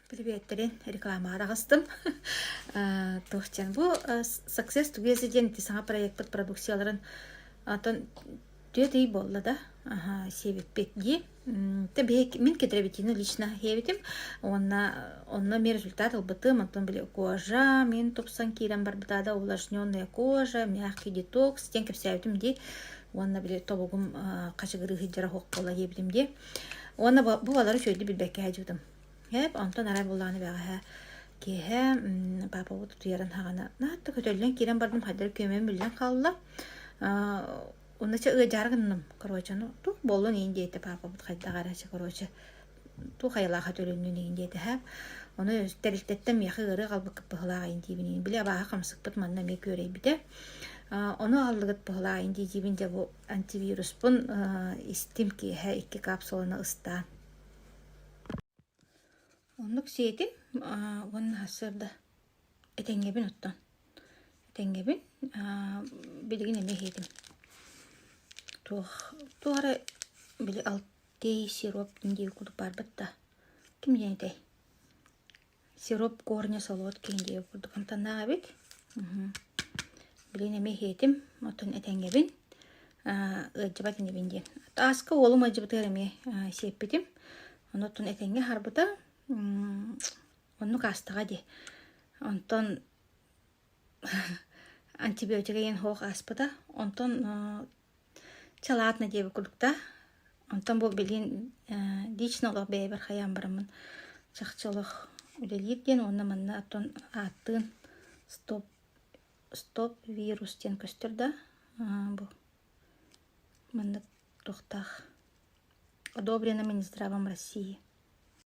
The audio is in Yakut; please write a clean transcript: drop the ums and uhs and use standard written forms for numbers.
Приветтэрин рекламаҕа таҕыстым. Туох диэн бу Success Together диэн ити саҥа проекпыт продукцияларын онтон 4 ый буолла да сиэбиппит дии. Мин кедровитину лично сиэбитим уонна онно эмиэ результат ылбытым. Онтон били кожа мин тупсан киирэн барбыта да увлажненная кожа, мягкий детокс диэн кэпсээбитим дии. Уонна били тобугум хачыгырыы сылдьара суох буолла диэбитим дии. Уонна бу балары үчүгэйдик билбэккэ сылдьыбытым. Эп, онтон арай буоллаҕына бэҕэһээ киэһэ паапабыт утуйарын саҕана наһаа көтөллөн киирэн бардым, хайдах күөмэм үллэн хаалла. Онно чэ ыадьаары гынным, короче, ну туох буоллун иин диэтэ паапабыт хайдах эрэ чэ короче туох айылааха төлөннүн иин диэтэ һэ. Ону тэрилтэттэн миэхэ ыарыы аҕалбыккыт быһылаах иин диибин иин. Били абааһы хамсыкпыт манна эмиэ күөрэйбитэ. Ону аҕаллыгыт быһылаах иин диибин дьэ бу антивируспун истим киэһэ икки капсуланы ыстаан. Оннук сиэтим уонна сарсыарда этэҥҥэбин оттон. Этэҥҥэбин билигин эмиэ иһиэтим. Туох туох эрэ били алтей сироп диэн курдук баарбыт да ким диэн этэй? Сироп корня солодкий диэн курдук амтаннаах эбит. Билигин эмиэ иһиэтим, оттон этэҥҥэбин ыалдьыбат инибин диэн. Ааска уолум ыалдьыбытыгар эмиэ сиэппитим. Онон этэҥҥэ аһарбыта. Оннук аастаҕа дии. Онтон антибиотик диэн суох ааспыта. Онтон чалаатна диэбит курдук да. Онтон бу билигин лично олох бэйэбэр хайаан бараммын чахчы олох үлэлиир диэн уонна манна оттон ааттыын стоп стоп вирус диэн көстөр да бу маннык туохтаах одобрено Минздравом России.